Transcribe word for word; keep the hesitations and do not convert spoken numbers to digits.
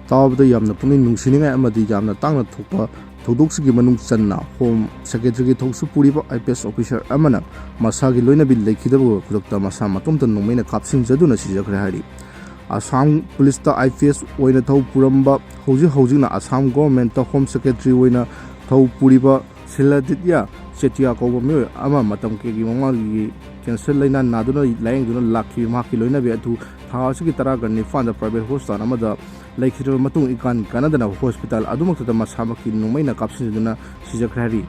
ꯇꯥꯕꯗ ꯌꯥꯝꯅ ꯄꯨꯛꯅꯤꯡ ꯅꯨꯡꯁꯤꯅꯤꯡꯉꯥꯏ ꯑꯃꯗꯤ ꯌꯥꯝꯅ ꯇꯥꯡꯅ ꯊꯣꯛꯄ ꯊꯧꯗꯣꯛꯁꯤꯒꯤ ꯃꯅꯨꯡ ꯆꯟꯅ ꯍꯣꯝ ꯁꯦꯀ꯭ꯔꯦꯇꯔꯤꯒꯤ ꯊꯧꯁꯨ ꯄꯨꯔꯤꯕ ꯑꯥꯏ ꯄꯤ ꯑꯦꯁ ꯑꯣꯐꯤꯁꯥꯔ ꯑꯃꯅ ꯃꯁꯥꯒꯤ ꯂꯣꯏꯅꯕꯤ ꯂꯩꯈꯤꯗꯕꯒ ꯈꯨꯗꯛꯇ ꯃꯁꯥ ꯃꯇꯣꯝꯇ ꯅꯣꯡꯃꯩꯅ ꯀꯥꯞꯁꯤꯟꯖꯗꯨꯅ ꯁꯤꯖꯈ꯭ꯔꯦ ꯍꯥꯏꯔꯤ꯫ ꯑꯁꯥꯝ ꯄꯨꯂꯤꯁꯇ ꯑꯥꯏ ꯄꯤ ꯑꯦꯁ ꯑꯣꯏꯅ ꯊꯧ ꯄꯨꯔꯝꯕ, ꯍꯧꯖꯤꯛ ꯍꯧꯖꯤꯛꯅ ꯑꯁꯥꯝ ꯒꯣꯚꯔꯟꯃꯦꯟꯠꯇ ꯍꯣꯝ ꯁꯦꯀ꯭ꯔꯦꯇꯔꯤ ꯑꯣꯏꯅ ꯊꯧ ꯄꯨꯔꯤꯕ ꯁꯤꯂꯥꯗꯤꯠꯌꯥ ꯆꯦꯇꯤꯌꯥ ꯀꯧꯕ ꯃꯤꯑꯣꯏ ꯑꯃ ꯃꯇꯝ ꯀꯌꯥꯒꯤ ꯃꯃꯥꯡꯒꯤ ꯀꯦꯟꯁꯔ ꯂꯥꯏꯅꯥ ꯅꯥꯗꯨꯅ ꯂꯥꯌꯦꯡꯗꯨꯅ ꯂꯥꯛꯈꯤꯕ ꯃꯍꯥꯛꯀꯤ ꯂꯣꯏꯅꯕꯤ ꯑꯗꯨ ꯊꯥ ꯑꯁꯤꯒꯤ ꯇꯔꯥꯒ ꯅꯤꯄꯥꯟꯗ ꯄ꯭ꯔꯥꯏꯚꯦꯠ ꯍꯣꯁꯄꯤꯇꯥꯜ ꯑꯃꯗ ꯂꯩꯈꯤꯗ꯭ꯔꯕ ꯃꯇꯨꯡ ꯏꯀꯥꯟ ꯀꯥꯟꯅꯗꯅ ꯍꯣꯁꯄꯤꯇꯥꯜ ꯑꯗꯨꯃꯛꯇꯗ ꯃꯁꯥꯃꯛꯀꯤ ꯅꯣꯡꯃꯩꯅ ꯀꯥꯞꯁꯤꯟꯗꯨꯅ ꯁꯤꯖꯈ꯭ꯔꯦ ꯍꯥꯏꯔꯤ꯫